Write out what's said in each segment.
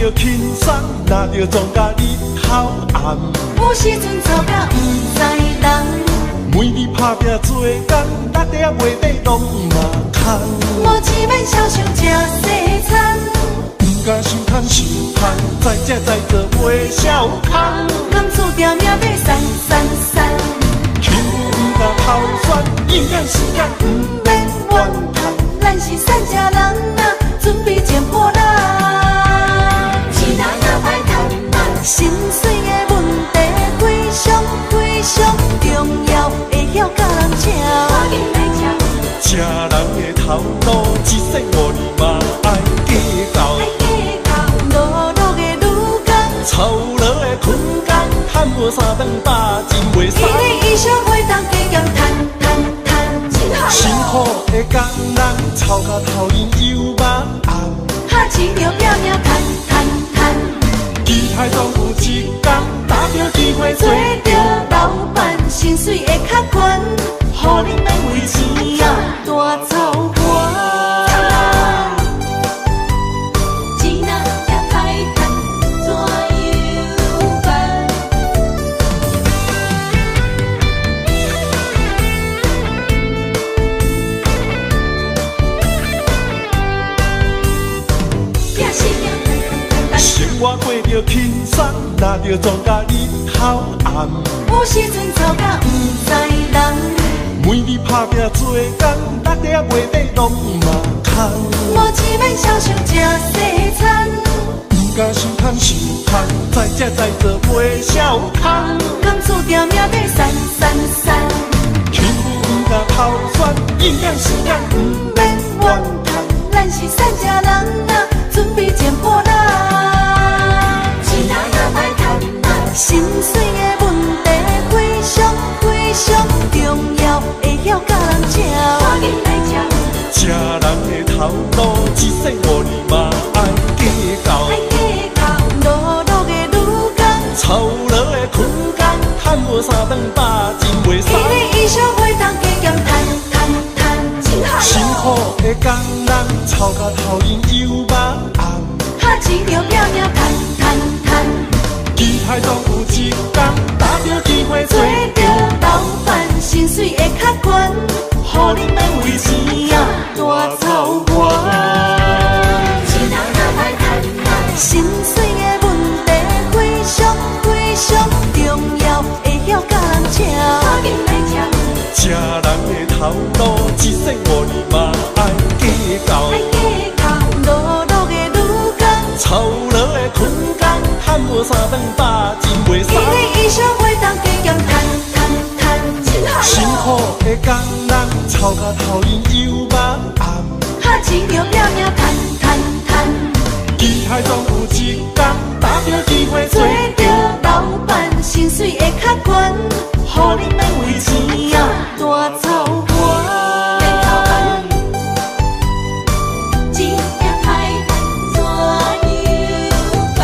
著輕鬆，若著撞甲日頭暗。有時陣吵甲毋知人。每日拍拼做工，力底仔袂底攏嘛空。無錢免痟想食西餐。毋敢傷趁傷芳，在食在做袂痟空。甘注定命欲散散散。幸福毋敢頭酸，勇敢時間毋免怨嘆。咱是散食人啊，準備剪破爛。錢仔若歹趁啊，心碎的問題非常非常重要，會曉教人吃。食人的頭路，一世五年嘛愛計較。碌碌的女工，操勞的困工，趁無三頓飽真袂爽。伊的醫生袂當加減趁趁趁。辛苦的工人，臭甲頭面油肉紅。哈錢著拼命趁趁趁。期待總有一天，搭著機會做著老闆，薪水會較懸，予恁免為錢啊大操煩。錢仔也歹趁，怎樣辦？生活過著輕鬆，若著撞甲日頭暗。有時陣吵甲毋知人。每日拍拼做工，力底仔袂底攏嘛空。無錢免痟想食西餐。毋敢傷趁傷芳，在食在做袂痟空。甘注定命欲散散散。幸福毋敢頭酸，勇敢時間毋免怨嘆。咱是散食人啊，準備剪破爛。錢仔若歹趁啊，心碎的問題非常非常重要，會曉教人吃。食人的頭路，一世五年嘛愛計較。碌碌的女工，操勞的困工，趁無三頓飽真袂伊爽。的醫生袂當加減趁趁趁。辛苦的工人，臭甲頭面油肉紅。哈錢著拼命趁趁趁。期待總有一天，搭著機會做著老闆，薪水會較懸，予恁免為錢啊大操煩。心碎的問題非常非常重要，會曉教人吃。食人的頭路，一世五年嘛愛計較。碌碌的女工，操勞的困工，趁無三頓飽真袂伊爽。的醫生袂當加減趁趁趁。辛苦的工人，臭甲頭面油肉紅。哈錢著拼命趁趁趁。期待總有一天，搭著機會做著老闆，薪水會較懸，予恁免為錢啊大操煩。錢也歹趁，怎樣辦？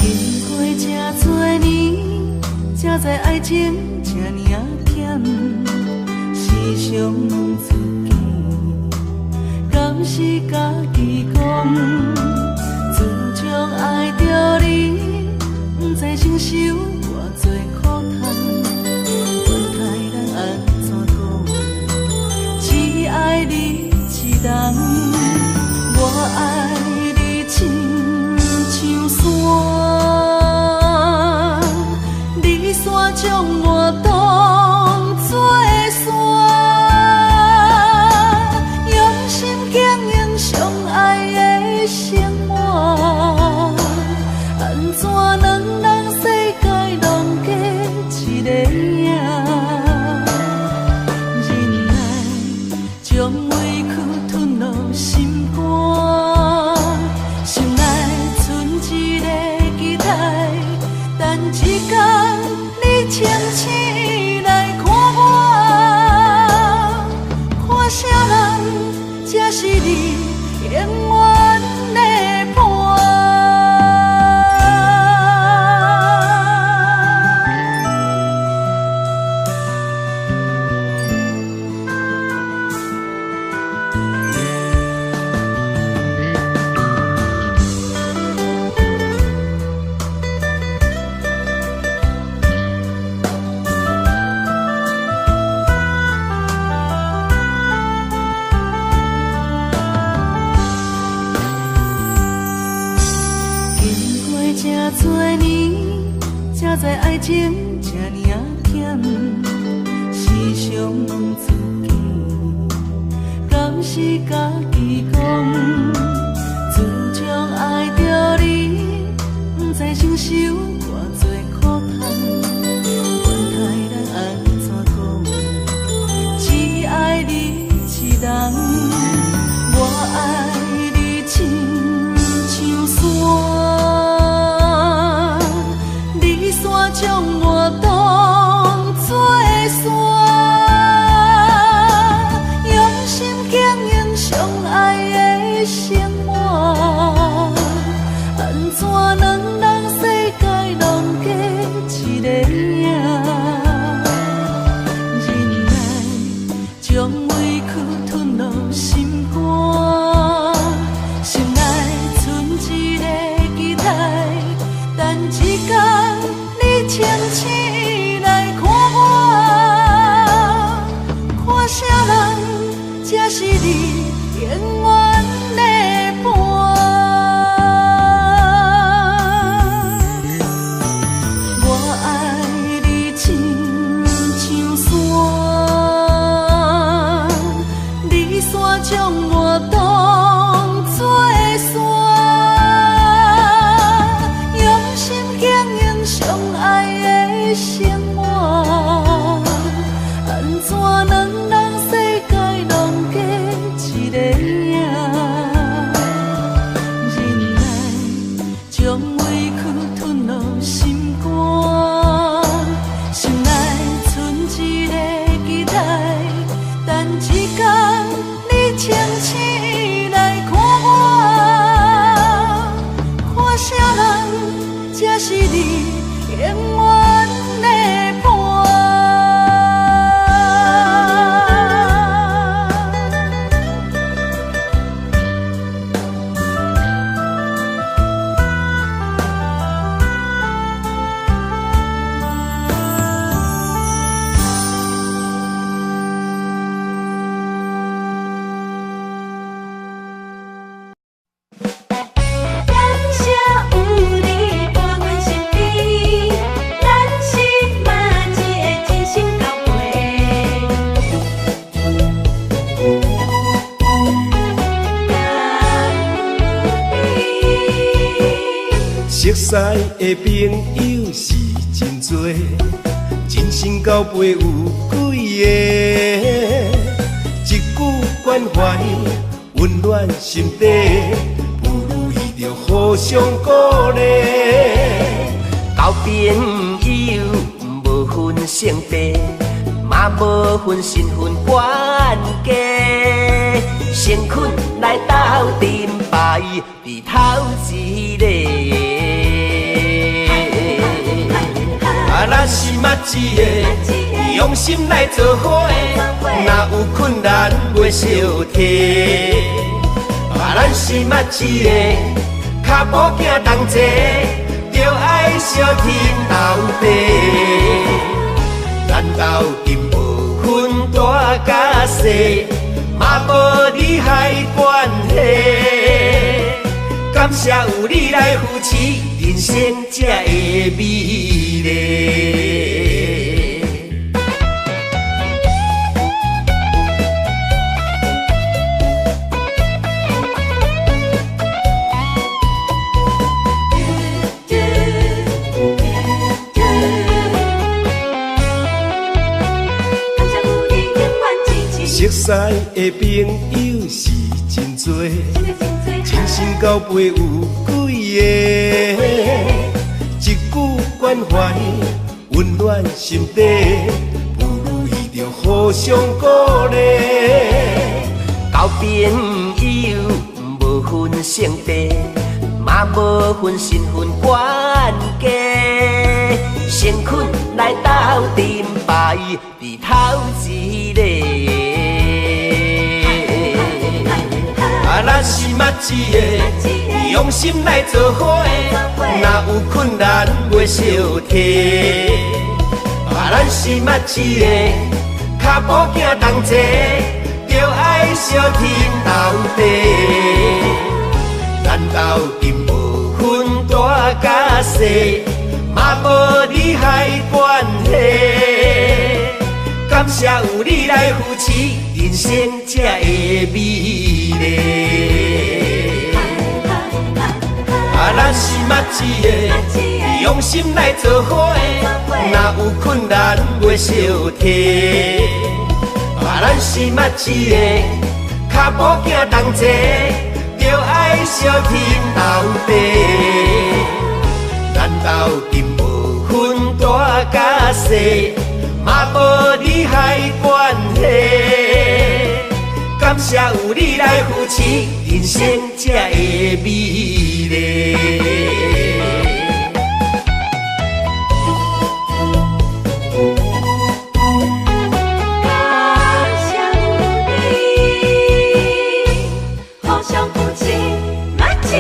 經過這多年，才知愛情這爾仔險，時常問自己，敢是家己講？自從愛著你，不知承受偌濟苦嘆，管他人按怎講，只愛你一人，我愛你親像山。你煞將我當作山，用心經營相愛的生活，按怎兩人世界攏知爱情這爾仔忝，時常問自己，敢是家己講？自從愛著你，不知承受偌濟苦痛，管他人按怎講，只愛你一人，我愛你親像山，你煞將我當作山，用心經營相愛的生活，按怎兩人世界攏加一个影？忍耐將委屈吞落心肝，心內剩一个期待，等一天你清醒來看我，看啥人才是你永遠的伴。我愛你親像山，你煞將我當作山，用心經營相愛的生活，按怎兩人世界攏加一個影？忍耐將委屈吞落心肝，心內剩一個期待，等一天你清醒來看我，看啥人才是你永遠的伴。感謝有你伴阮身邊，咱是馬一个真心交陪。感恩熟似的朋友是真多，真心交陪有幾个？一句關懷溫暖心底，不如意就互相鼓勵。交朋友無分性別，嘛無分身份關係，誠懇來鬥陣排佇頭一个。啊，咱是捌一个，用心來做伙，若有困難袂相提。啊，咱是捌一個，跤步行同齊，著愛相挺到底。咱鬥陣無分大甲細，嘛無利害關係。感謝有你來扶持，人生才會美麗。感謝有你永遠支持。熟似的朋友是真多，真心交陪有幾個？一句關懷溫暖心底，不如意就互相鼓勵。交朋友無分性別，嘛無分身份關係，誠懇來鬥陣排佇頭一個。啊，咱是捌一個，用心來做伙，若有困難袂相提。啊，咱是捌一個，跤步行同齊，著愛相挺到底。咱鬥陣無分大甲細，嘛無利害谢有你来扶持，人生才会美丽。啊，咱是默契的，用心来做伙的，若有困难袂相提。啊，咱是默契的，跤步行同齐，就爱相挺到底。咱斗阵无分大甲细，嘛无利害关系。感谢有你来扶持，人生才会美丽。感谢有你，互相扶持，默契。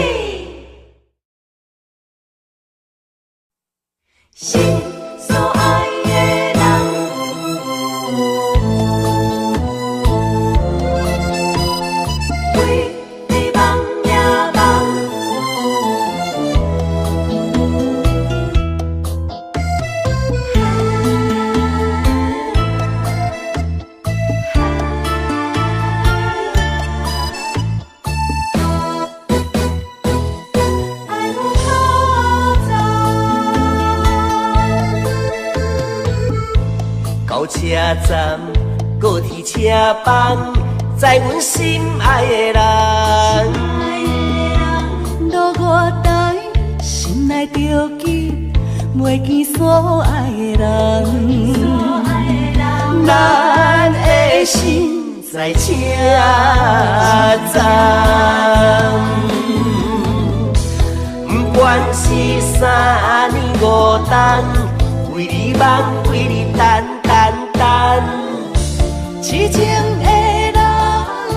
心所爱的人，为你梦呀梦。爱有可赞。到车站，高铁车房，载阮心爱的人。落月台，心内着急，袂见所爱的人。咱的心在车站，不管是三年五冬，为你望，为你等等等。痴情的男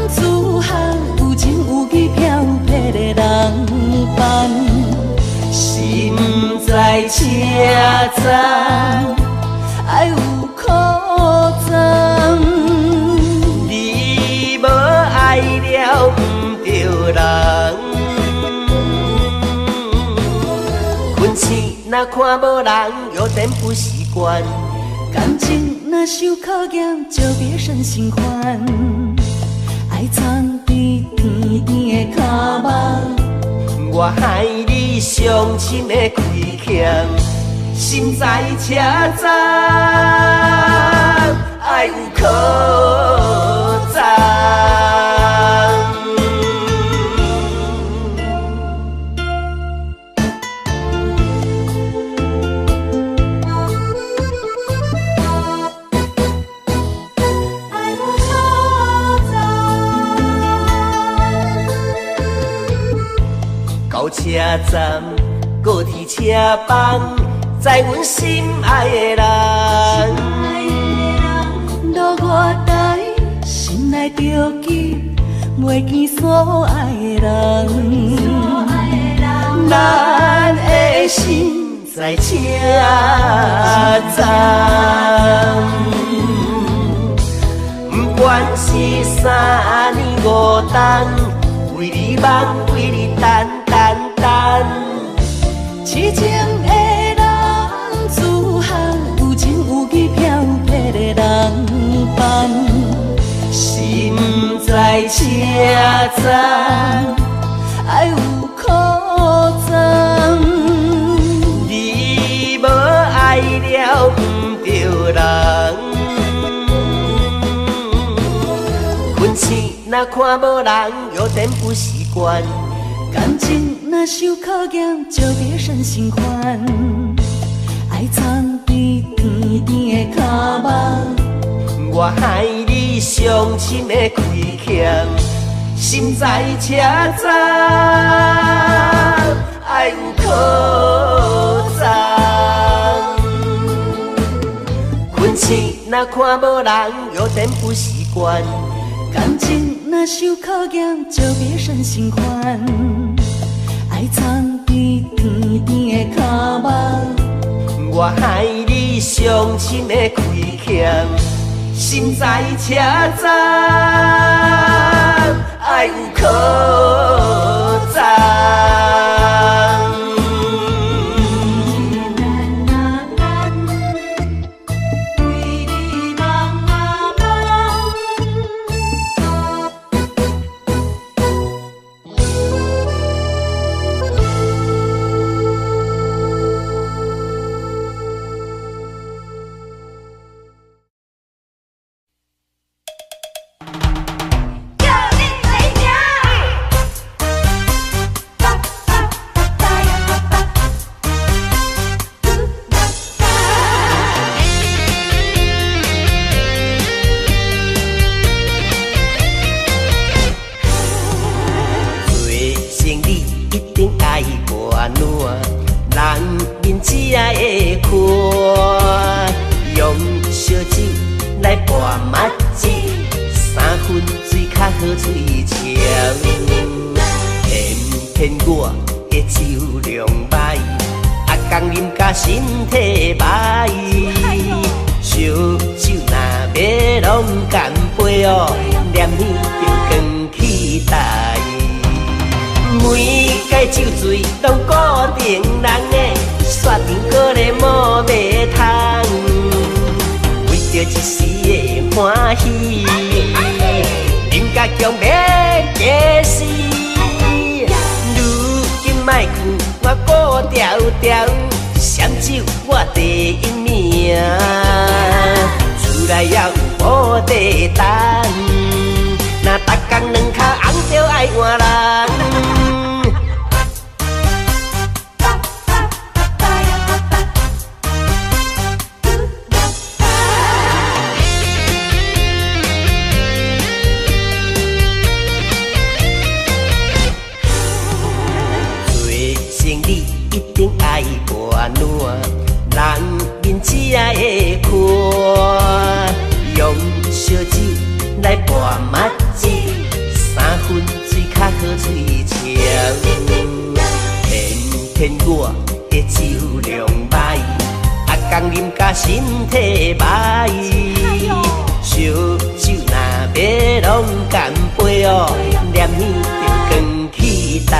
子汉，有情有义飘泊的人伴。心在车站，爱有可赞。你无爱了毋著人。困醒若看无人，有点不习惯。感情若受考验，就别生新欢。爱藏伫甜甜的脚目，我害你伤心的亏欠，心在车站，爱有可赞。爱有可赞。到车站，高铁车房，载阮心爱的人。落月台，心内着急，袂见所爱的人。咱的心在车站，不管是三年五冬，为你望，为你等等等。痴情的男子汉，有情有义飘泊的人伴。心在车站，爱有可赞。你无爱了毋著人。困醒若看无人，有点不习惯。感情若受考验，就别生新欢。爱藏伫甜甜的脚目，我害你伤心的亏欠，心在车站，爱有可赞。困醒若看无人，有点不习惯。感情若受考验，就别生新欢。爱藏伫甜甜的脚目，我害你伤心的亏欠，心在车站，爱有可赞。为你梦啊。目子，三分水較好喙捫。偏偏我的酒量歹，逐工啉甲身體歹。燒酒若欲攏乾杯哦，念耳就光起台。每届酒醉攏固定人的，煞场阁咧摸袂通。为著一时的歡喜，啉甲強欲假死。如今莫去，我顧牢牢，閃酒我第一名。厝內也有寶地等，若逐工兩跤紅就愛換人。做生意一定愛跋爛，人面才會看。用燒酒來跋目子，三分水較好喙捫。偏偏我的酒量歹，逐工啉甲身體歹。燒酒若欲攏乾杯哦，念耳就光起台。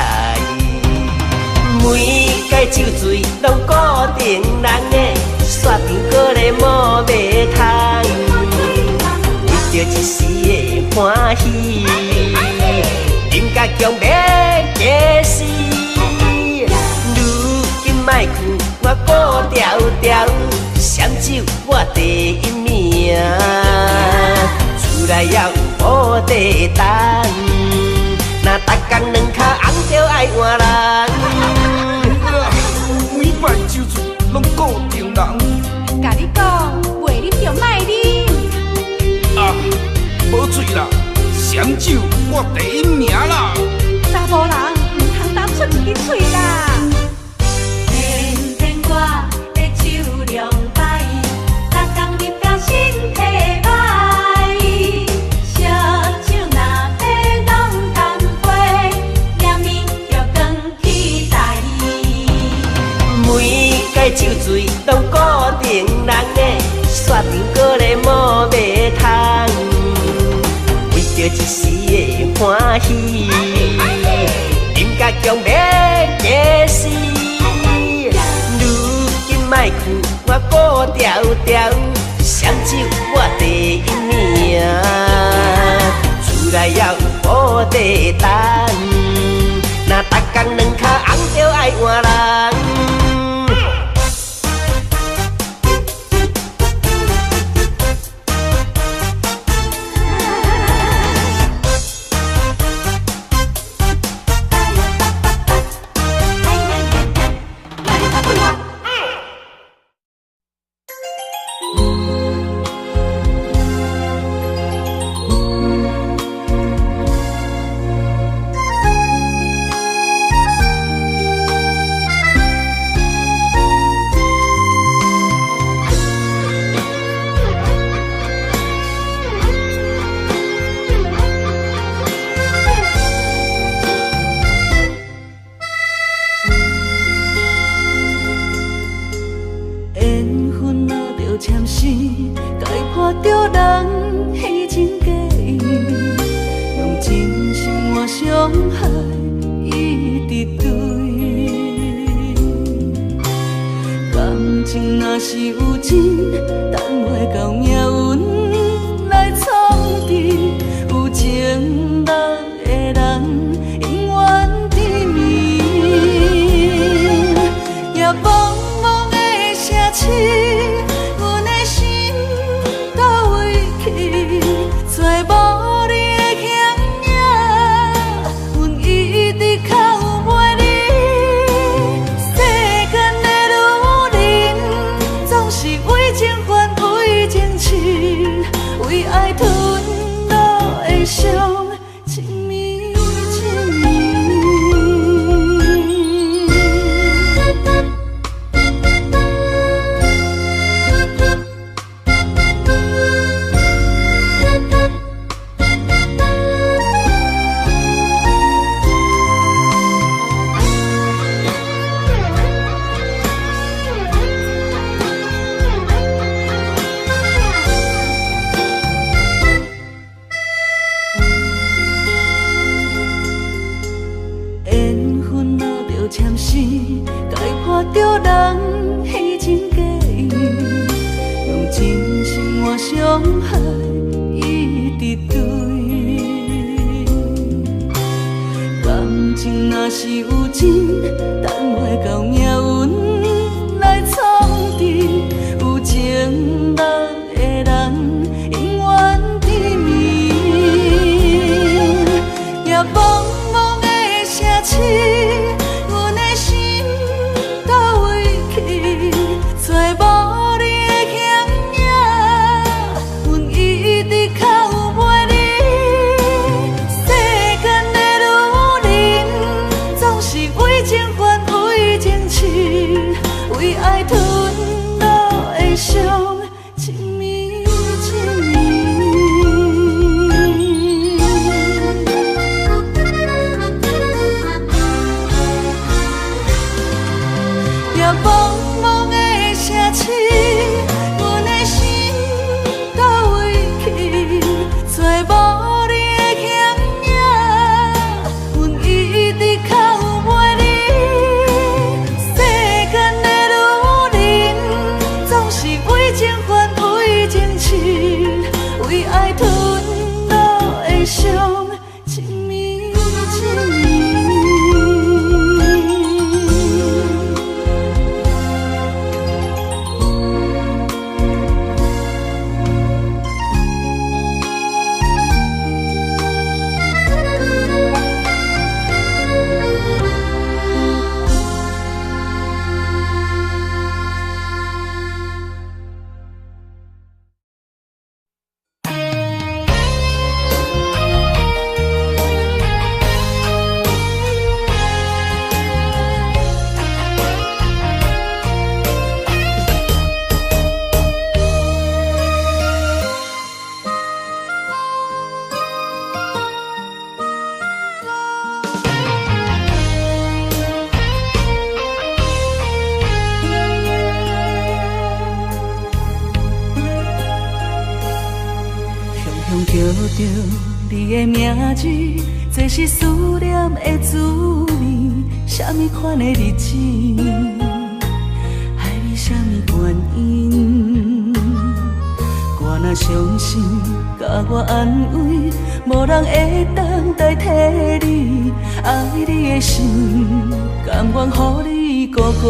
每届酒醉攏固定人的，煞場閣咧摸袂通。為著一時的歡喜，啉甲強欲假死。如今莫去，我顧牢牢，閃酒我第一名。厝內也有寶地等，若逐工兩跤紅就愛換人。每擺酒醉攏固定人，共你講，袂啉就莫啉。啊，無醉啦，閃酒我第一名啦。查某人毋通焦出一支喙啦。偏偏我的酒量歹，逐工啉甲身體歹。燒酒若欲攏乾杯，念耳就光起台。每届酒醉攏固定人的，煞場閣咧摸袂通。為著一時的歡喜，啉甲強欲假死。如今莫去，我顧牢牢，閃酒我第一名。厝內也有寶地等，若逐工兩跤紅就愛換人。緣分若著簽死，解破著人彼情假意，用真心換傷害，一直對。感情若是有真，等袂到命運來創治，有情人的人永遠甜蜜。夜茫茫的城市，阮的心佗位去？找無你的形影，阮一直哭袂離。世間的女人，總是為情煩。暫時解破著人彼情假意，用真心換傷害，一直對。感情若是有情，等袂到命運來創治，有情人的人永遠甜蜜。夜茫茫的城市，阮的心佗位去？找無你的形影，阮一直哭袂離。世間的女人，總是為情煩，為情痴，為愛吞落的傷，一暝一暝。夜茫茫的城市，阮的心佗位去？找無你的形影，阮一直哭袂離。世間的女人，總是為情煩，為情痴，為愛吞落的傷，一暝一暝。常常叫著你的名字，這是思念的滋味。啥物款的日子，愛你啥物原因？我若傷心，共我安慰，無人會當代替你。愛你的心，甘願予你孤孤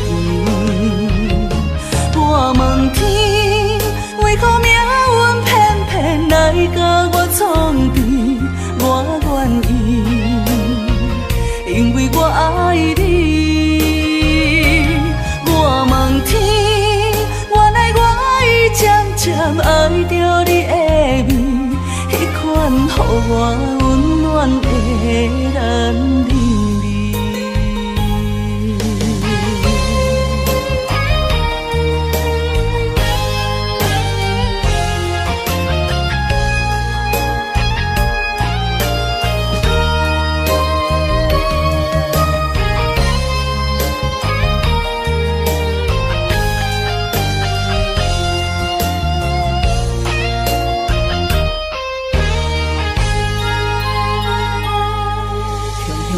甜。我問天，為何命運偏偏來共我創治？我願意，因為我愛你。我問天，原來我已漸漸愛著你的味，彼款予我溫暖的男人味。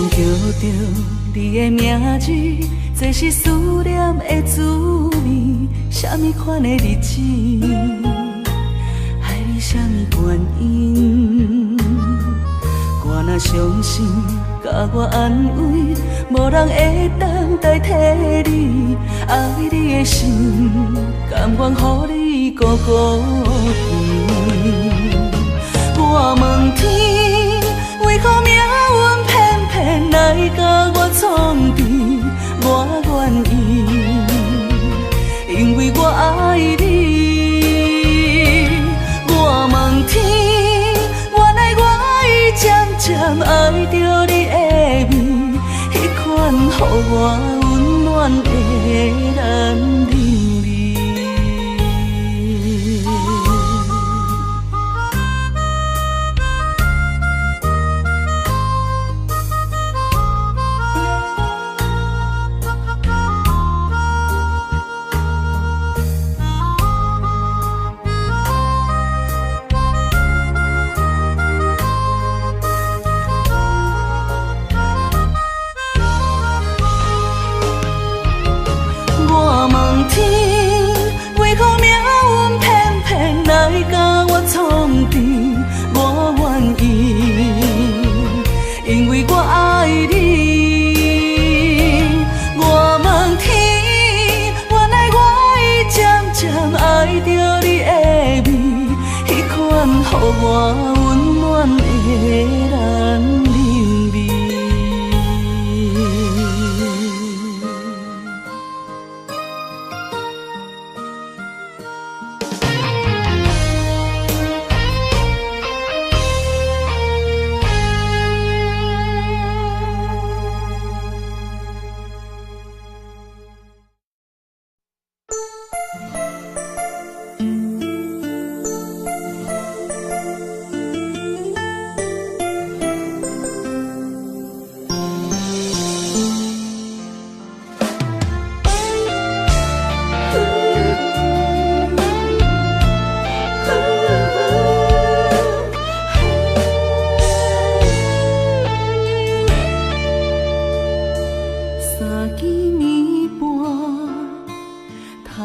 叫著你的名字，這是思念的滋味。啥物款的日子，愛你啥物原因？我若傷心，共我安慰，無人會當代替你。愛你的心，甘願予你孤孤甜。我問天，為何命運偏偏來共我創治？我願意，因為我愛你。我問天，原來我已漸漸愛著你的味，彼款予我溫暖的男人味。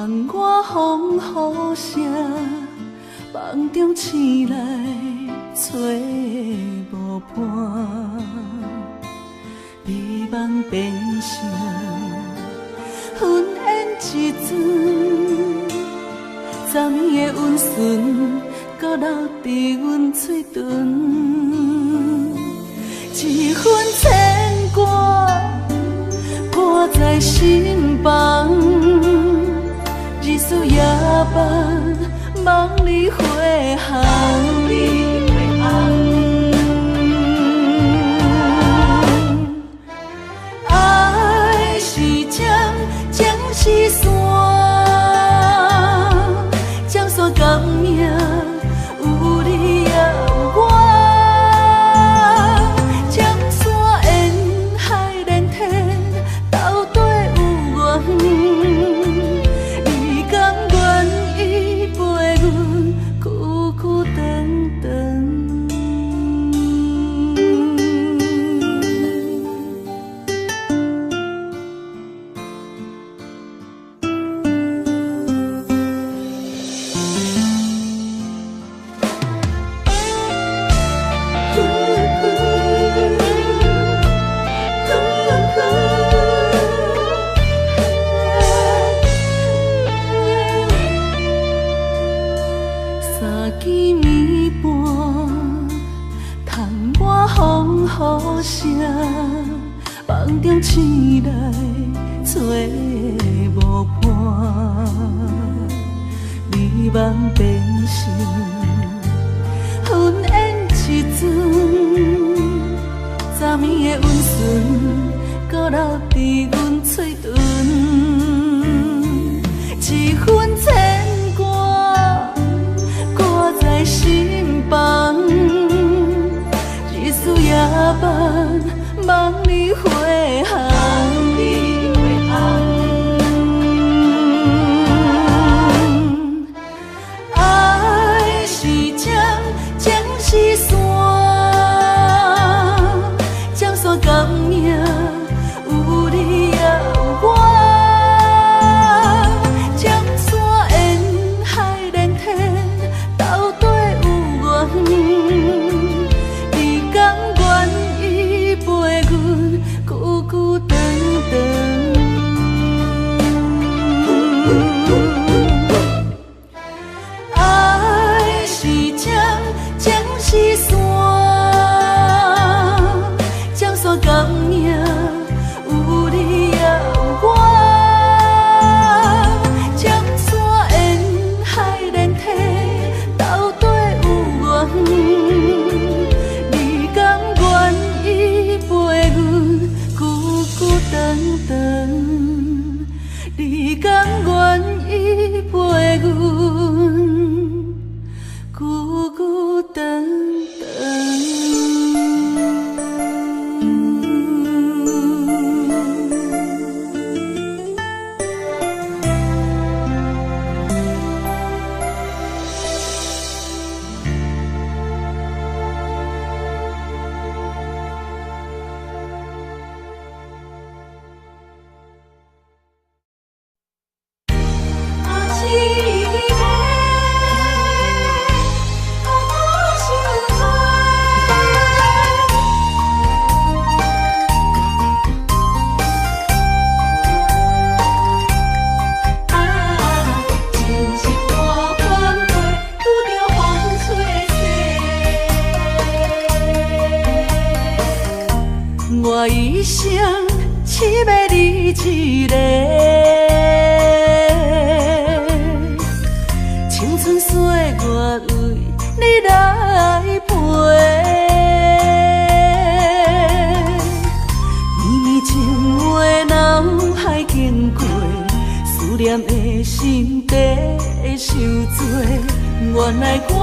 窗外风雨声，梦中醒来找无伴，美梦变成云烟一阵，昨暝的温存，阁留伫阮嘴唇，一份牵挂挂在心房，日思夜梦，梦里花红。爱是针，情是线，针线共命，有你也有我。针线沿海连天，到底有缘。你甘愿意陪阮久久长长？三更暝半，窗外风雨声，梦中醒来找无伴，美梦变成云烟一阵，昨暝的温存，阁留伫阮嘴唇，一份牵挂挂在心房，日思夜梦，梦里花红。爱是针，情是线，针线共命，有你也有我。针线沿海连天，到底有缘。你甘愿意陪阮久久长长？爱是针，情是线，针线共命，有你也有我。针线沿海连天，到底有缘。你甘愿意陪阮久久长长？你甘愿意陪阮久久长长？我一生只欲你一个，青春岁月为你来陪，绵绵情话脑海经过，思念的心地伤多，原来我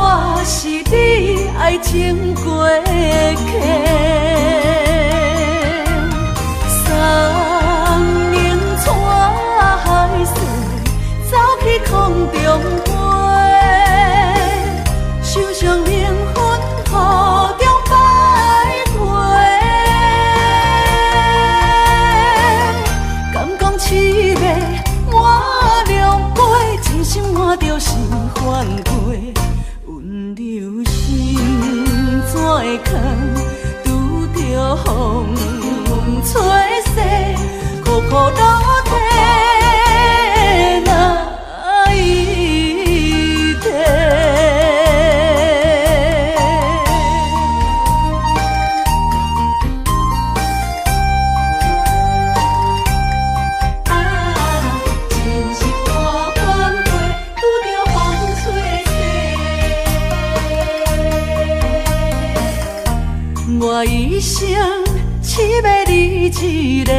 是你爱情过客。送灵带海誓，走去空中飞，受伤灵魂雨中徘徊。敢讲痴迷满凉杯，苦落地难以提。真是大反悔，拄著风吹势。我一生痴迷你一个，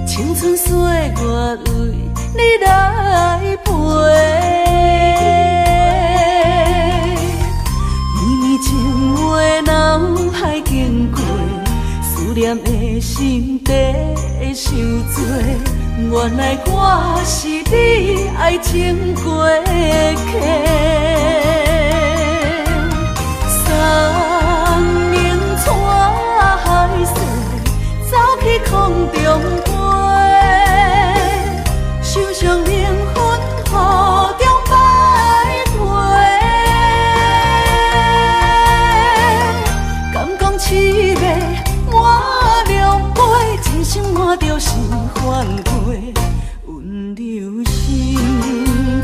青春岁月为你来陪，绵绵情话哪有海经过，思念的心地伤多，原来我是你爱情过客。山明川海誓，走去空中飞，受伤灵魂雨中徘徊。敢讲痴迷满凉杯，真心换著是反过，温柔心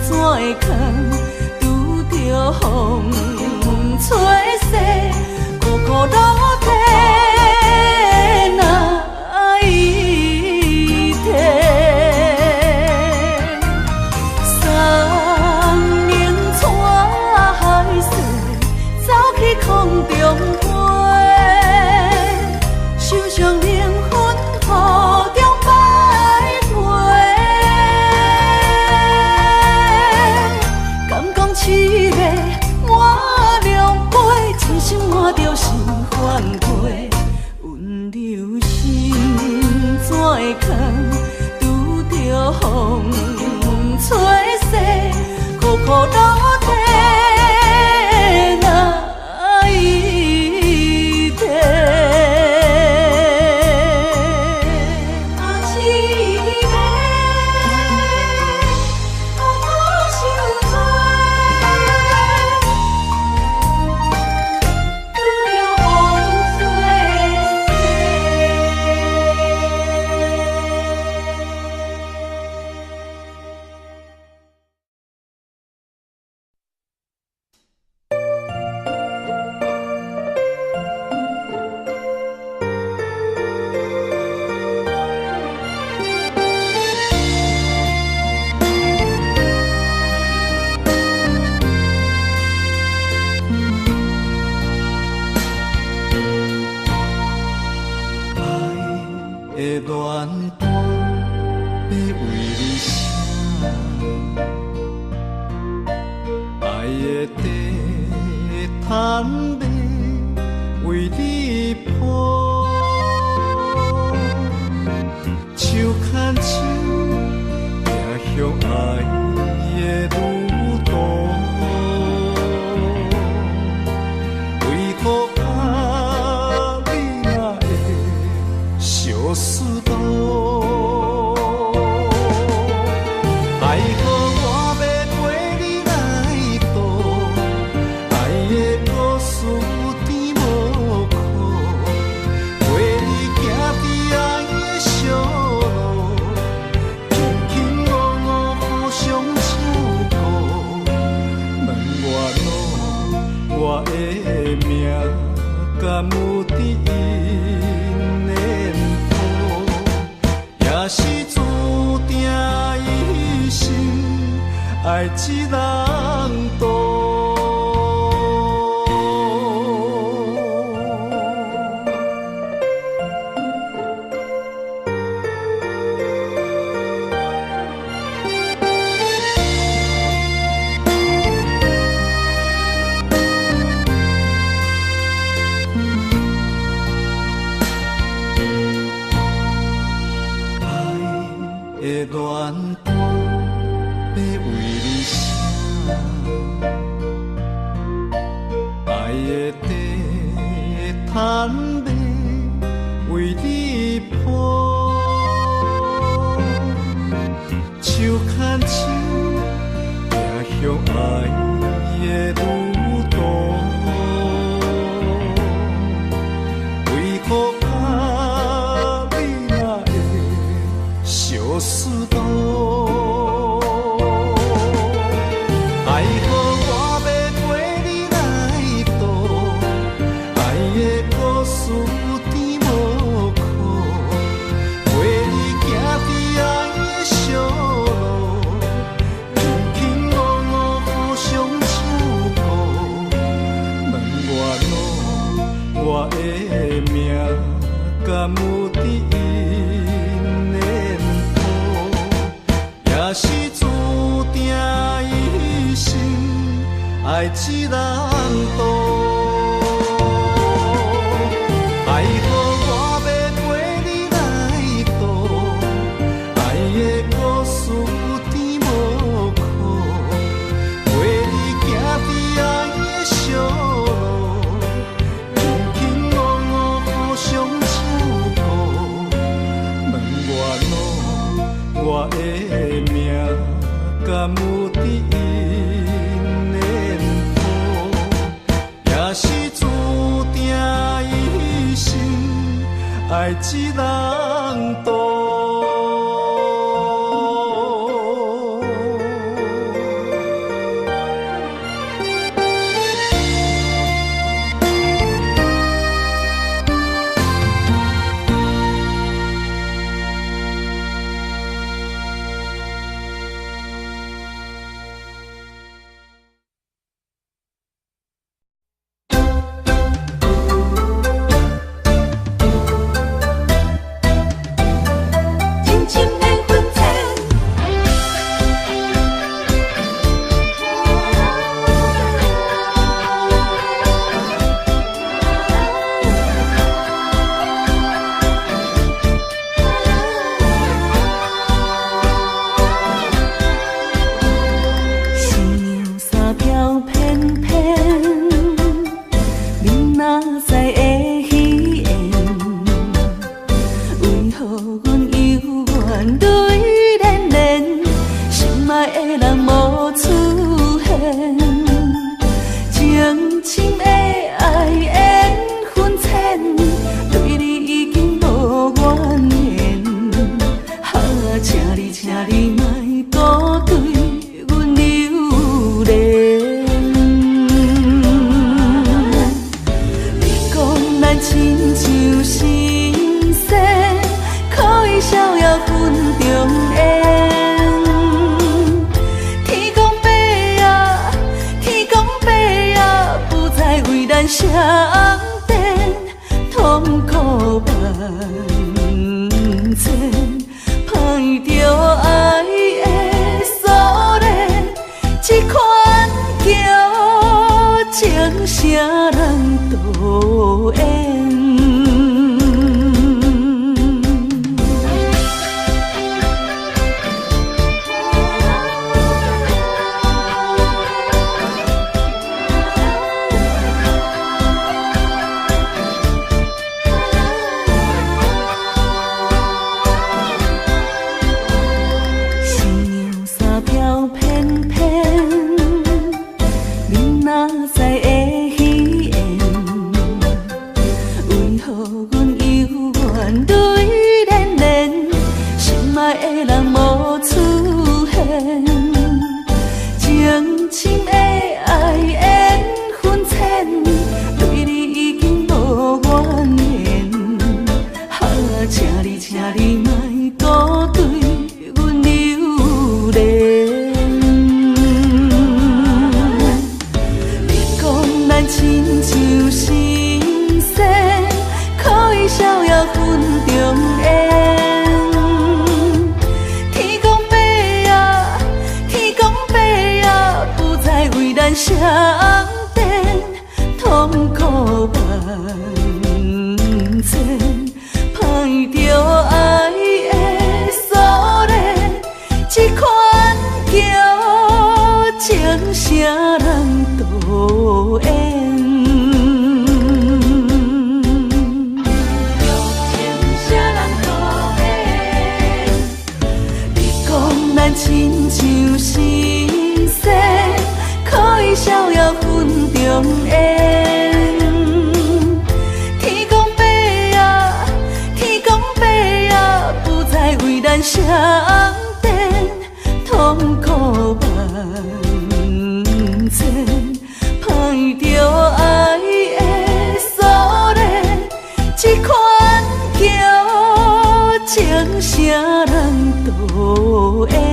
怎会空？拄著风吹势，苦苦落地难以提。山明川海誓，走去空中飞，受伤灵魂雨中徘徊。敢讲痴迷满凉杯，真心换著是反过，温柔心怎会空？拄著风吹势，苦苦落地难以提。啊，痴迷，苦苦受罪，拄著风吹势。爱的恋歌欲为你写，爱的地毯欲为你铺，手牵手行向爱的旅途，为何甲你若会相思路？爱予我欲陪你来渡，爱的故事甜无苦，陪你行伫爱的小路，卿卿我我互相照顾。问我路，我的命敢有伫因缘谱？也是注定一生爱一人渡。爱的恋歌欲为你写，爱的地毯欲为你铺，手牵手行向爱的旅途，为何甲事甜无苦，陪你行伫爱的小路，卿卿我我互相照顾。问我路，我的命敢有伫𪜶的谱？也是注定一生爱一人渡。爱予我欲陪你来渡，爱的故事甜无苦，陪你行伫爱的小路，卿卿我我互相照顾。问我路，我的命敢有伫𪜶的谱？也是注定一生爱一人渡。深深的分层。新娘衫飘翩翩，恁哪知会戏言？为何阮犹原泪涟涟？心爱的人无出现，情深的爱缘分浅，对你已经无怨言。啊，请你，请你莫阁对阮留恋。你讲咱亲像神仙，可以逍遥分中缘。天公伯啊，天公伯啊，不知为咱谁点，痛苦万千，歹著爱的锁链，这款叫情啥人渡缘。新娘衫飘翩翩，恁哪知会戏言？为何阮犹原泪涟涟？心爱的人无出现，情深的爱缘分浅，对你已经无怨言。啊，请你，请你莫阁对阮留恋。你讲咱亲像神仙，可以逍遥分中缘。天公伯啊，天公伯啊，不知为咱谁点，痛苦万千，歹著爱的锁链，这款叫情啥人渡缘？情啥人渡缘？你讲咱亲像神仙，可以逍遥分中缘。天公伯啊，天公伯啊，不知为咱谁点，痛苦万千，歹著爱的锁链，啥人導演？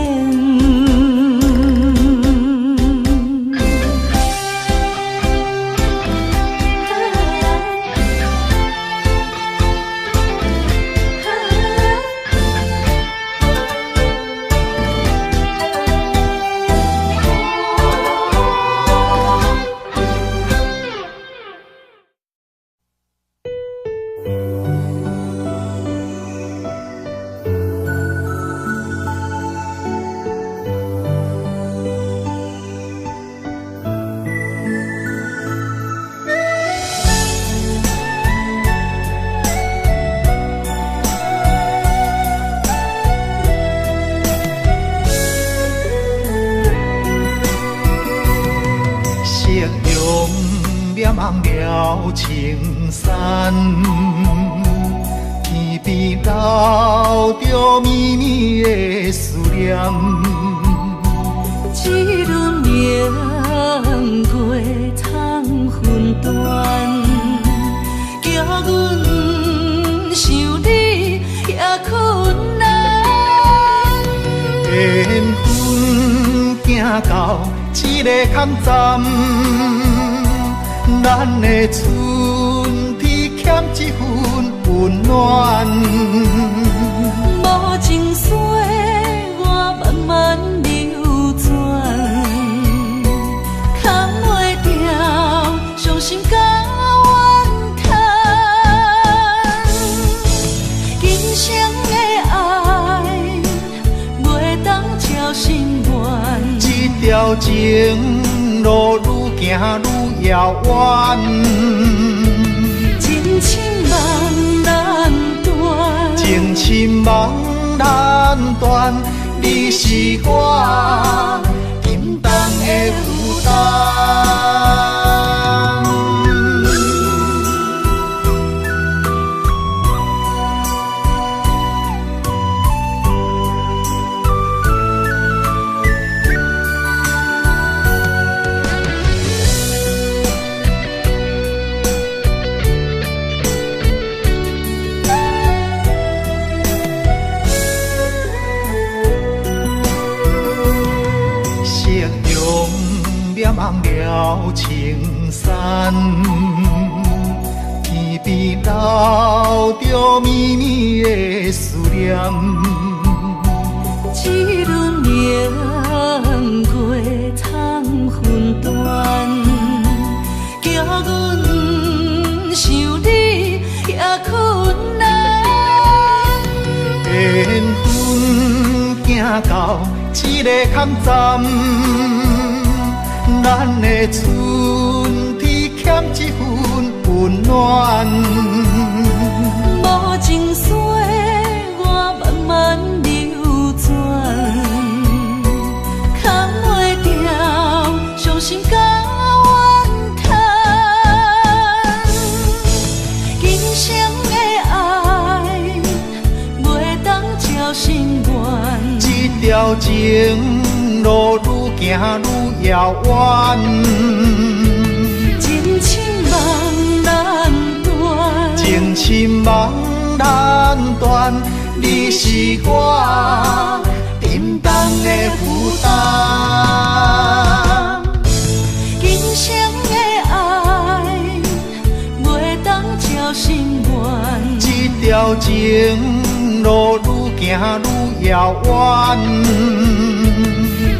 青山，天边留著绵绵的思念。一轮明月通分断，叫阮想你也困难。缘分行到这个坎站。咱的春天欠一份温暖，无情岁月慢慢流转，藏袂牢伤心甲怨叹。今生的爱袂当照心愿，这条情路愈行愈遥远，情深梦难断，情深梦难断，你是我沉重的负担。望了青山，天边留著绵绵的思念。一轮明月通分断，叫阮想你也困难。缘分行到这个坎站。咱的春天欠一份温暖，无情岁月慢慢流转，藏袂牢伤心甲怨叹。今生的爱袂当照心愿，这条情路愈行愈遥远，情深梦难断，情深梦难断，你是我沉重的负担。今生的爱袂当照心愿，这条情路愈行愈遥远。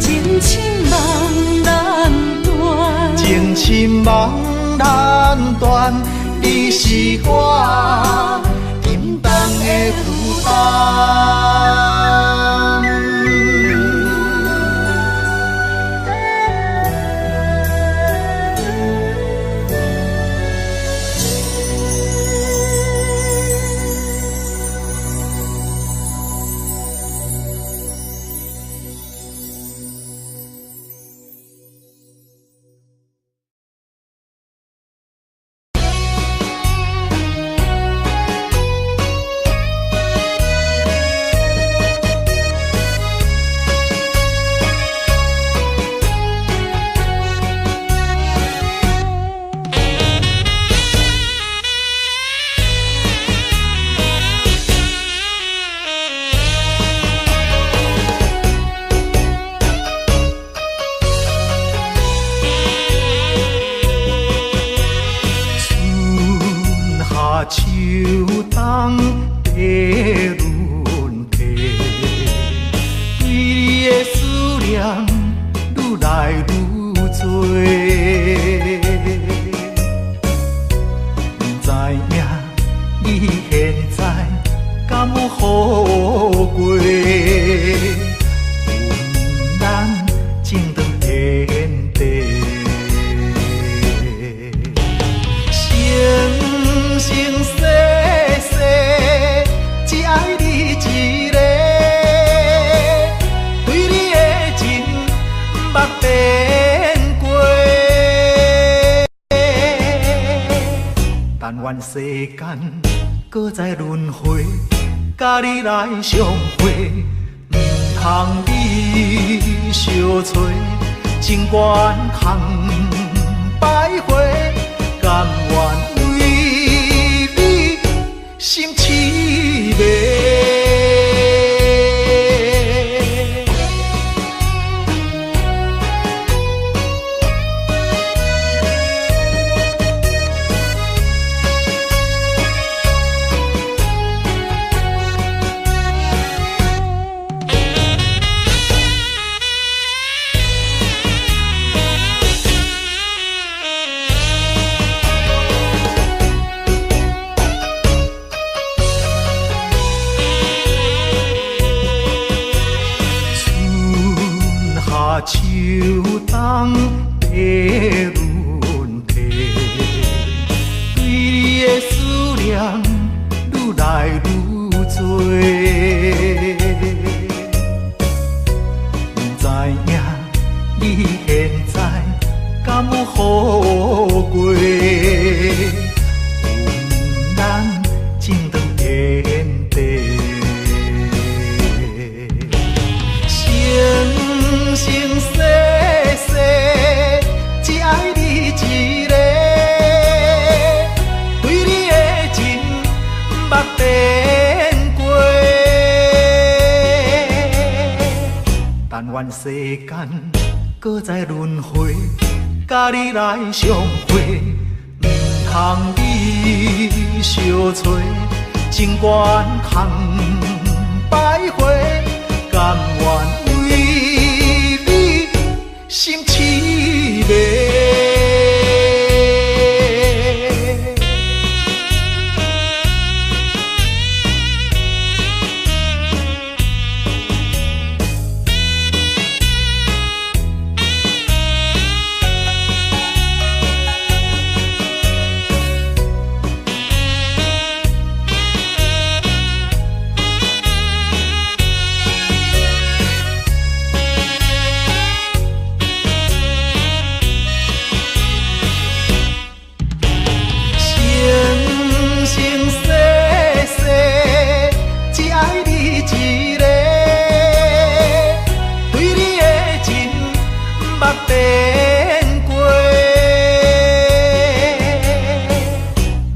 情深梦难断，情深梦难断，你是我沉重的负担。秋冬的轮替，对你的思念愈来愈多。不知影你现在敢有好过？阮咱情长天地，生生世世只爱你一个，对你的情毋捌变过。但愿世间阁再轮回，佮你来相会，毋通你相揣，情悬空徘徊，甘愿为你心痴迷。秋冬的轮替，对你的思念愈来愈多。不知影你现在敢有好过？阮咱情长天地，生生世世只爱你一个，对你的情毋捌变过。但愿世间阁再轮回，佮你来相会，毋通你相揣，情悬空徘徊，甘愿为你心痴迷。生生世世只爱你一个，对你的情毋捌变过。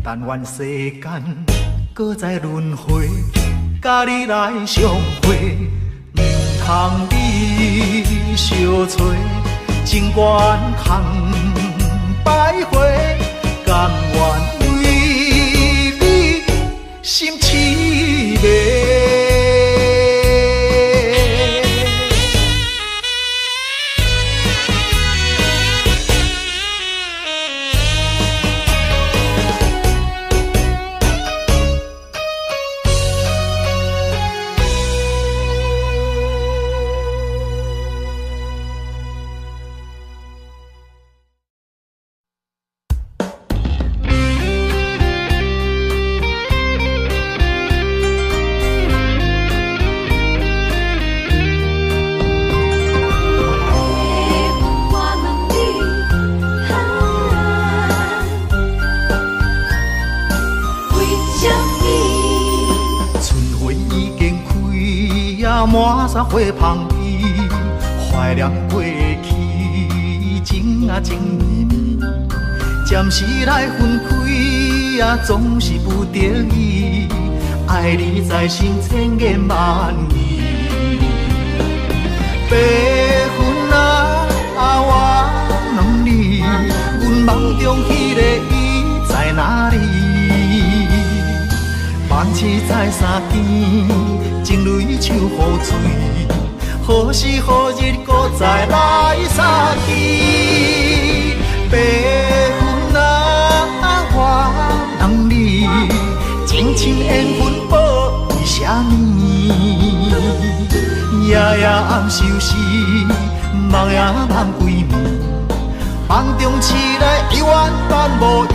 但愿世间阁再轮回，佮你来相会，毋通你相揣，情悬空徘徊，甘愿为你心痴迷。满山花芳味，怀念过去，情啊情绵绵，暂时来分开啊，总是不得已，爱你在心，千言万语。白云啊，我问你，阮梦中彼个伊在哪里？揤再三更，情泪像雨水，何时何日阁再来相见？白云啊，我问你，情深缘分报为啥物？夜夜暗相思，梦也梦规暝，梦中痴来永远等无伊。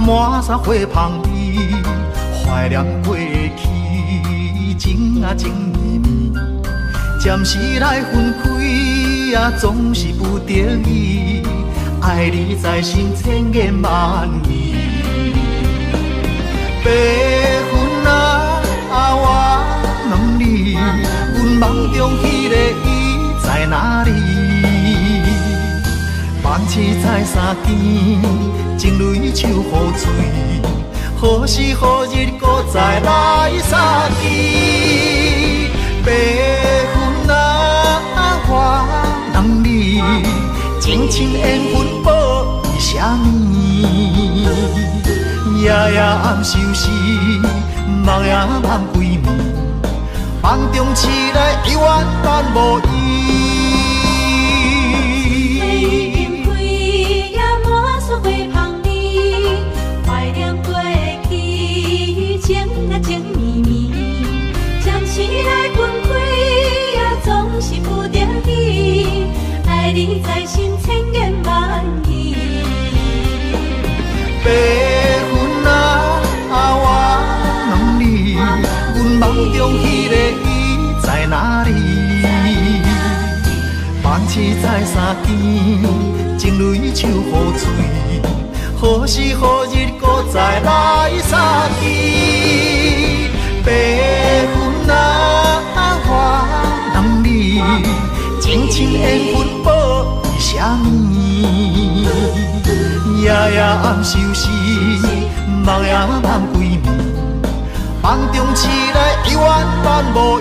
满山花香味，怀念过去，情啊情绵绵，暂时来分开啊，总是不得已，爱你在心千言万语。白云啊，我问你，阮梦中彼个伊在哪里？梦醒再三更，情泪像雨水，何时何日阁再来相见？白云啊，我问你，情深缘分报为啥物？夜夜暗相思，梦也梦规暝，梦中痴来永远等无伊。是不得已，爱你在心千言万语。白云啊，我问你，阮梦中彼个伊在哪里？梦醒再三更，情泪像雨水，何时何日阁再来相见？白云啊，我问你，情深缘分报为啥物？夜夜暗相思，梦也梦规暝，梦中痴来永远等无伊。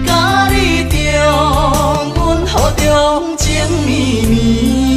甲你中，阮雨中情绵绵。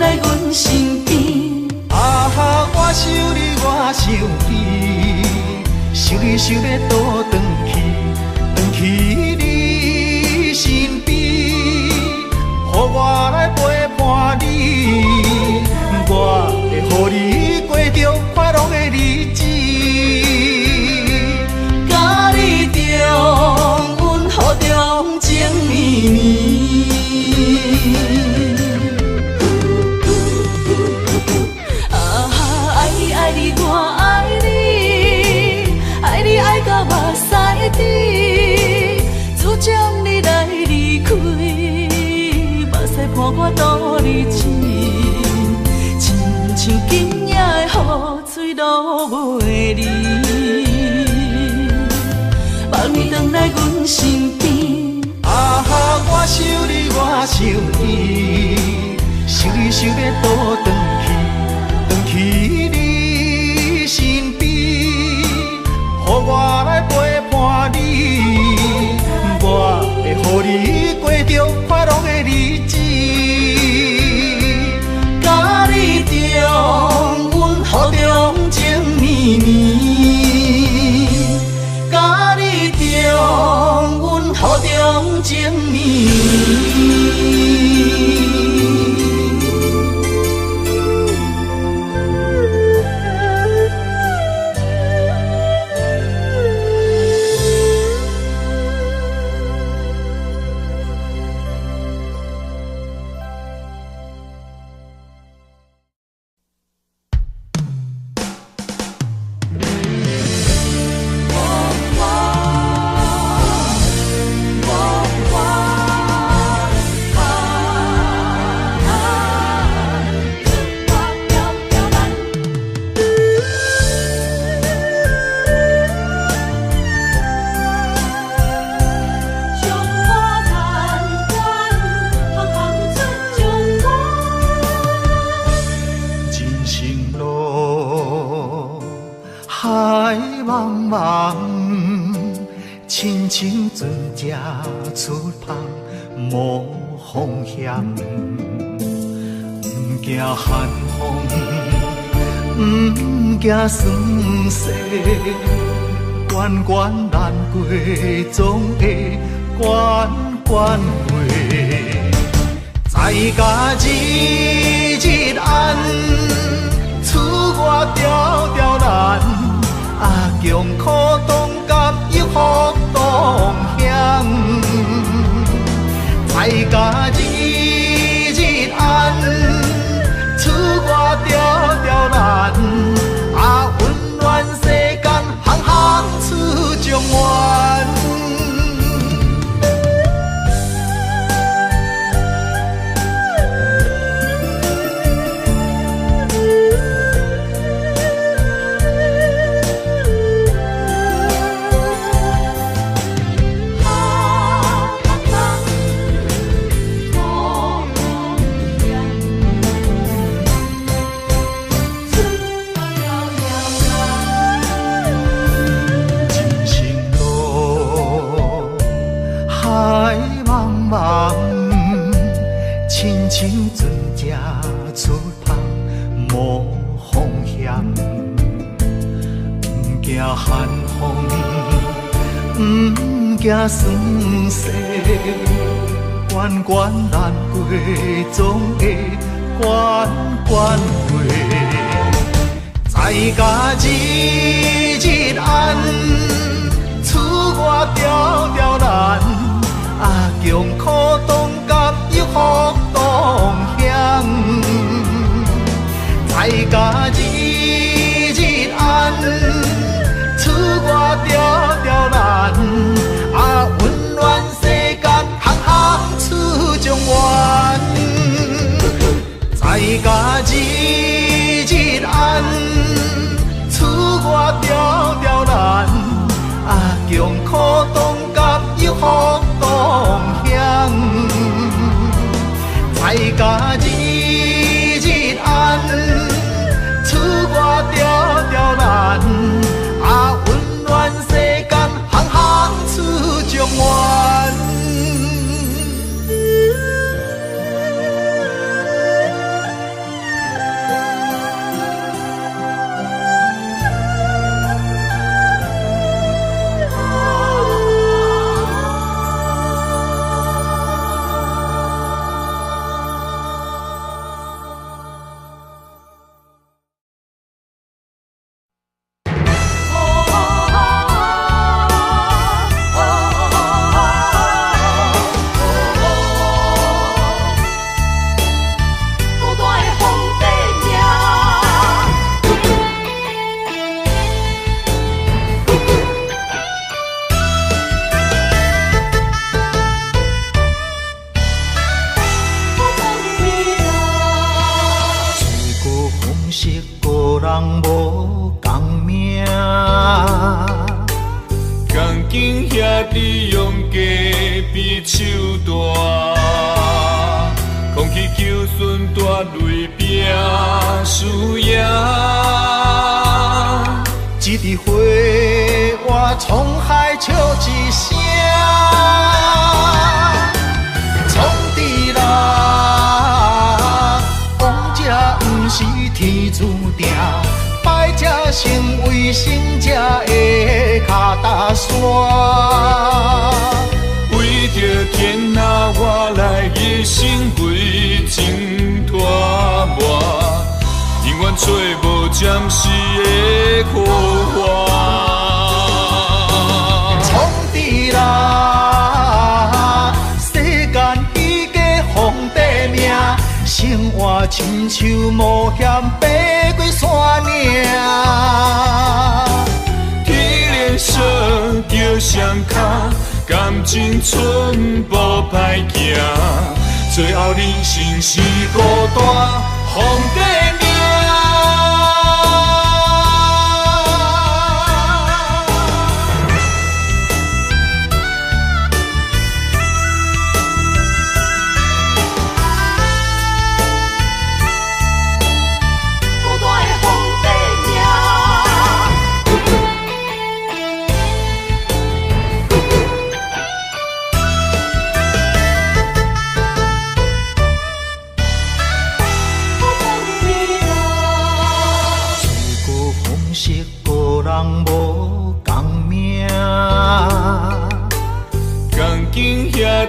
來阮身邊。啊哈，我想你，我想你，想你想欲倒轉去，轉去你身邊，予我來陪伴你，我會予你過著快樂的日子，佮你重溫雨中情綿綿。啊哈，愛你愛你我愛你，愛你愛到目屎滴，自從你來離開，目屎伴我倒日子，親像今夜的雨水落袂离，望你转来阮身边。啊哈，我想你，我想你，想你想欲倒转去，转去你身边，予我来陪伴你，我会予你过著快樂的日子，佮你重溫雨中情綿綿，佮你重溫雨中情綿綿。亲像船只出帆无风险，毋惊寒风，毋惊霜雪，关关难过总会关关过。在家日日安，出外条条难，啊，穷苦当甘又福同享，在家日日安，出外条条难，啊，温暖世间，行行出状元。亲像船只出帆无风险，毋惊寒风，毋惊霜雪，关关难过总会关关过。在家日日安，出外条条难，啊，穷苦当甘又福同享，在家日日安，出外条条难，啊，温暖世间，行行出状元。在家日日安，出外条条难。敬兄弟用家比手大，空气求顺大雷拼输赢。一支花活沧海笑一声，创治人，王者毋是天注定，败者成为胜者的跤踏山。为著天下我来一生为情拖磨，永远找无暂时的好花。创治人，世间已经皇帝命，生活亲像冒险爬过山岭。天连锁叫双跤，感情寸步歹行，最后人生是孤单，皇帝命。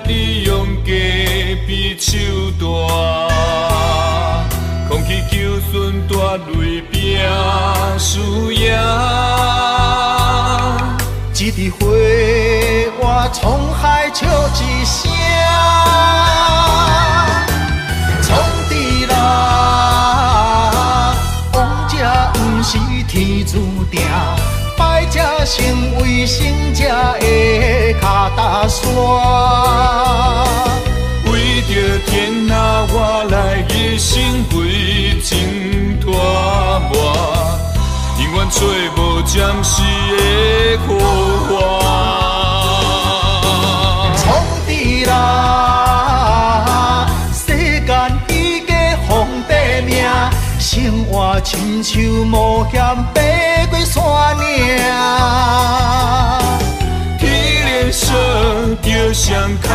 弟用家比手大，空气求顺大雷拼输赢。一支花活沧海笑一声，创治人，王者毋是天注定，败者成为胜者的跤踏山。为著天下我来一生为情拖磨，永远找无暂时的好花。创治人，世间已经皇帝命，生活亲像冒险爬过山岭。天连锁叫双跤，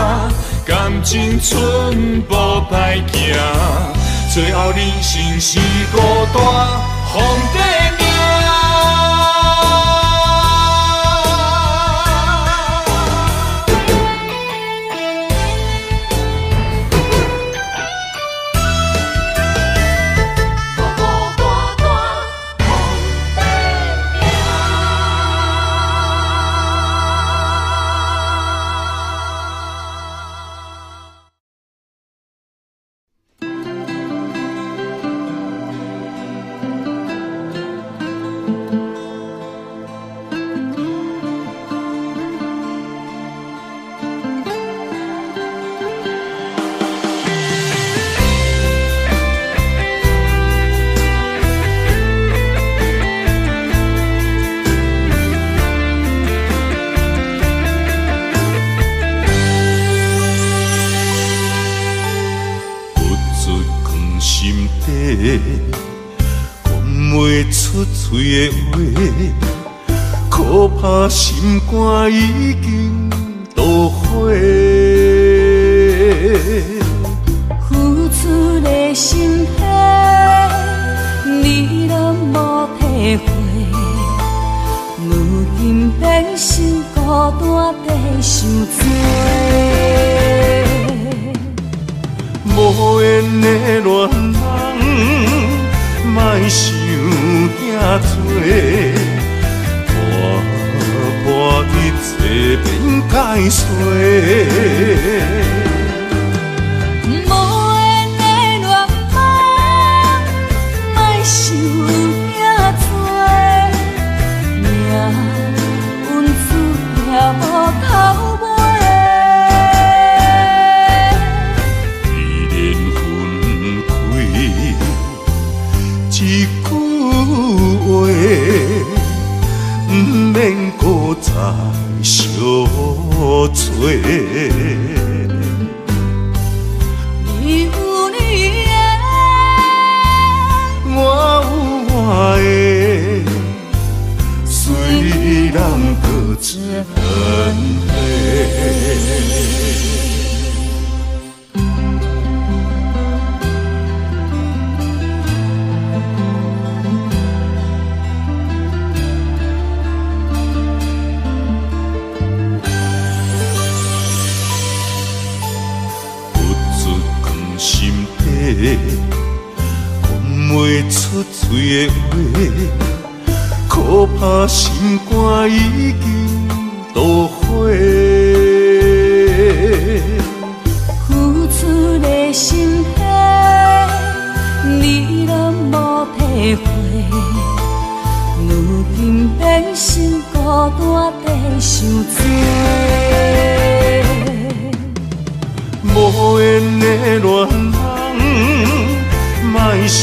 感情寸步歹行，最后人生是孤单，皇帝命。嘴的话，可怕心肝已经落火。付出的心血，你拢无体会，如今变成孤单在受罪。无缘的恋人，莫想遐多，看破一切免解释。无缘的恋人，莫想遐多，命运注定无头尾。既然分开，一句话，毋免阁再相找。你有你的，我有我的，虽然各自分飞。心底讲袂出嘴的话，可怕心肝已经落火。付出的心血，你拢无体会，如今变成孤单在受罪。无缘的恋人，莫想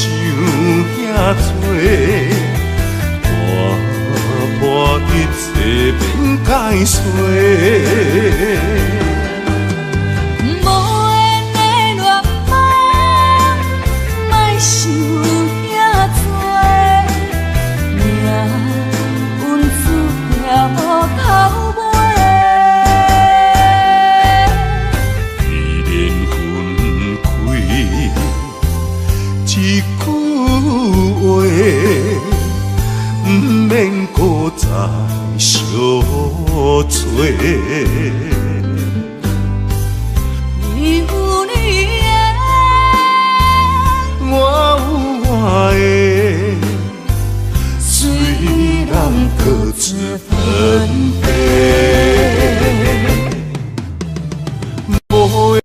遐多，看破一切免解释。无缘的恋梦，莫想遐多，命运注定无头尾。一句话，毋免阁再相找。你有你的，我有我的，虽然各自分飞。无缘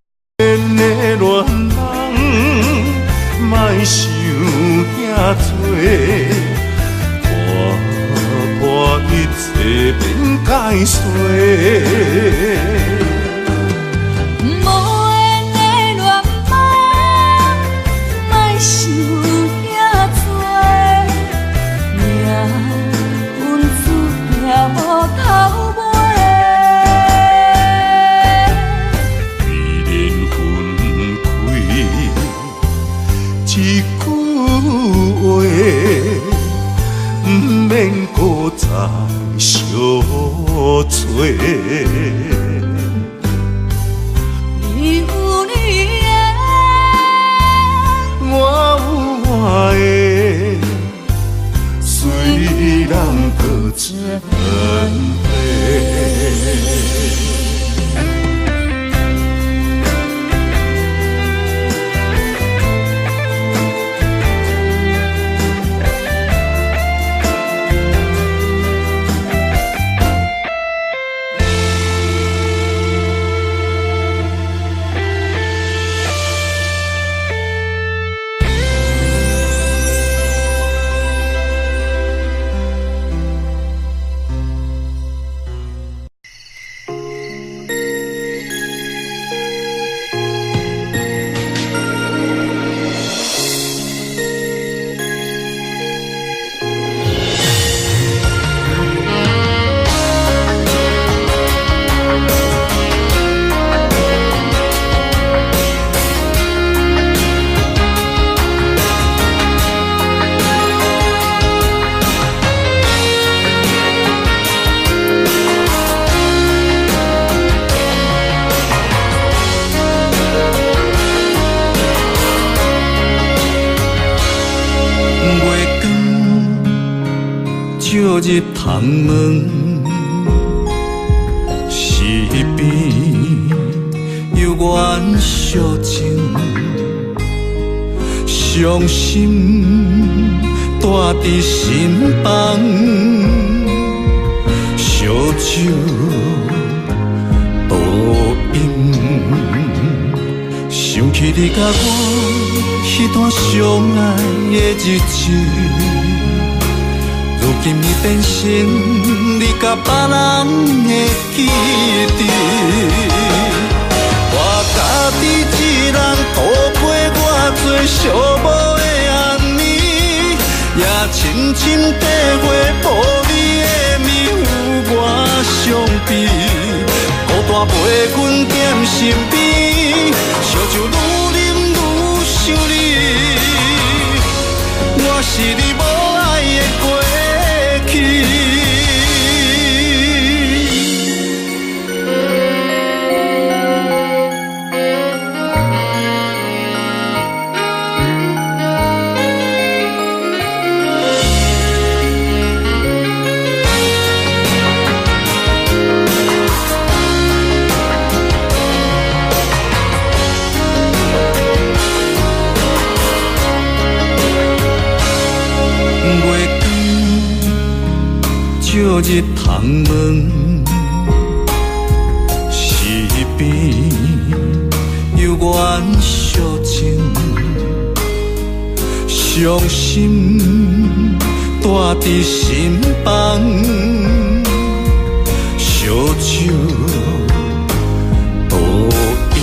的恋人，莫想遐多，看破一切免解释。无缘的恋梦，莫想遐多，命运注定无头尾。未免分开一句话，毋免阁再相找。你有你的，我有我的，虽然各自分飞。入窗门，是边犹原相情，伤心住伫心房，烧酒倒饮，想起你佮我彼段相爱的日子。如今已变成你佮别人的记忆，我家己一人度过偌济寂寞的暗暝，也深深体会无你的暝有偌边，孤单陪阮踮身边，烧酒愈啉愈想你，我是你无爱的过去。照入窗门，是边犹原相情，伤心住伫心房，烧酒倒饮，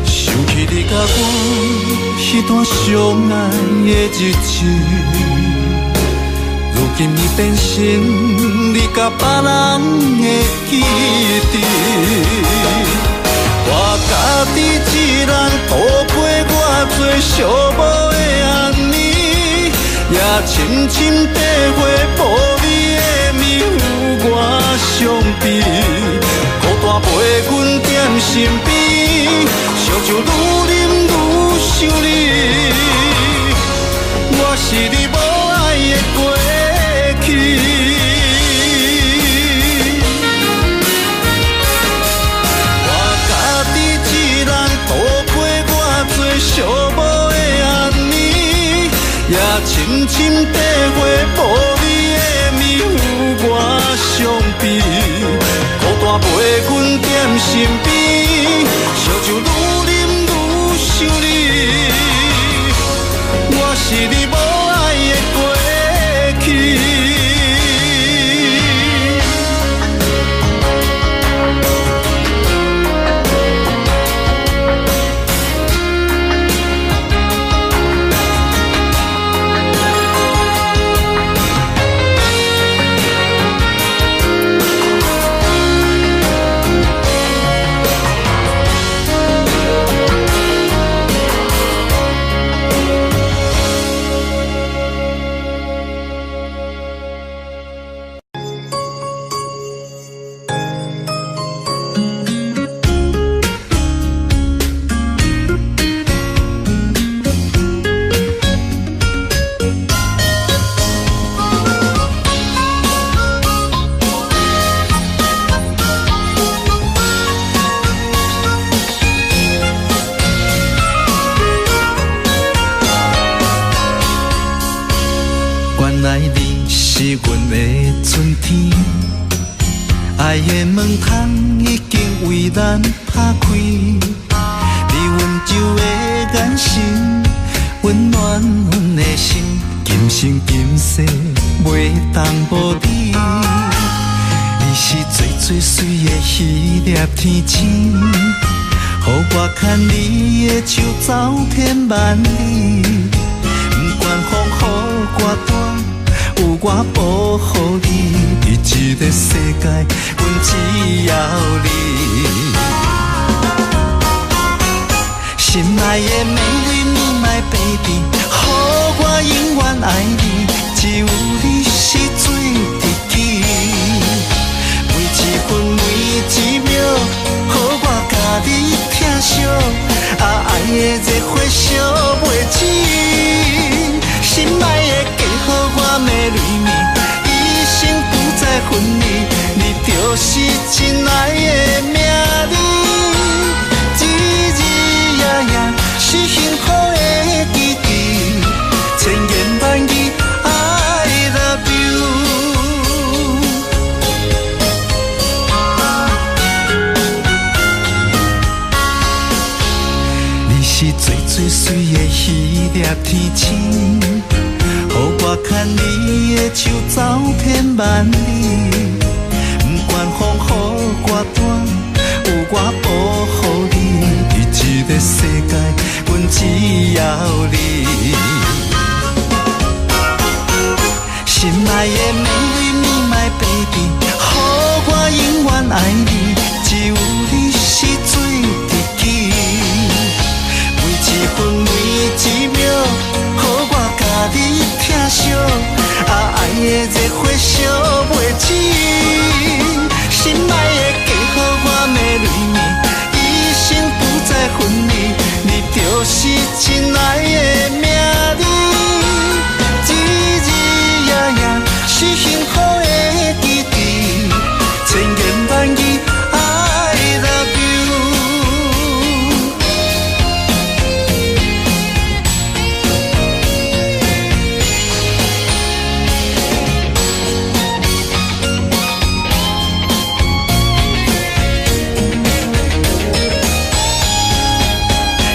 想起你佮我彼段相爱的日子。如今已变成你佮别人的记忆，我家己一人度过偌济寂寞的暗暝，也深深体会无你的暝有偌伤悲。孤单陪阮踮身边，烧酒愈啉愈想你，我是你无爱的过去。我家己一人度过偌济寂寞的暗暝，也深深体会无你的暝有偌伤悲。孤单陪阮踮身边，烧酒愈啉愈想你，我是你无爱的过去。原来你是阮的春天，爱的门窗已经为咱拍开。你温柔的眼神，温暖阮的心，今生今世袂当无你。你是最最水的彼粒天星，予我牵你的手走天万里。不管风雨偌大，有我保护你。伫这个世界，阮只要你。心爱的美丽，你my baby，予我永远爱你，只有你是最知己。每一分每一秒，予我佮你疼惜，啊，爱的热火烧袂止。心爱的嫁予我的女儿，一生不再分离，你就是真爱的名字。日日夜夜是幸福的基地，千言万语 I love you。你是最最水的彼粒天星，予我牵你的手走天万里。不管风雨偌大，有我保护你。伫这个世界，阮只要你。心爱的美丽，你my baby，予就是親愛的名字。日日夜夜是幸福的基地，千言萬語 I love you。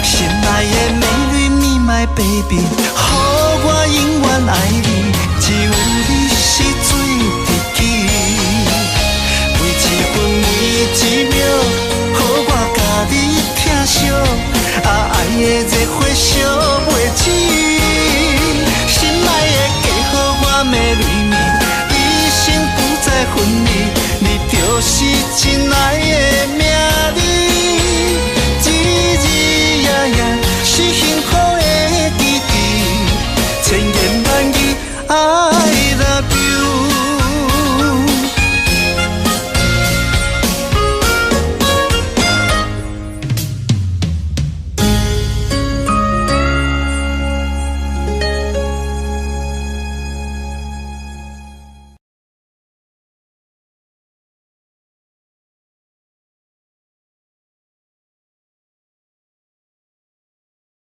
心愛的美女，me my baby，予我永遠愛你，只有你是最知己。每一分每一秒，予我共你疼惜，啊愛的熱火燒。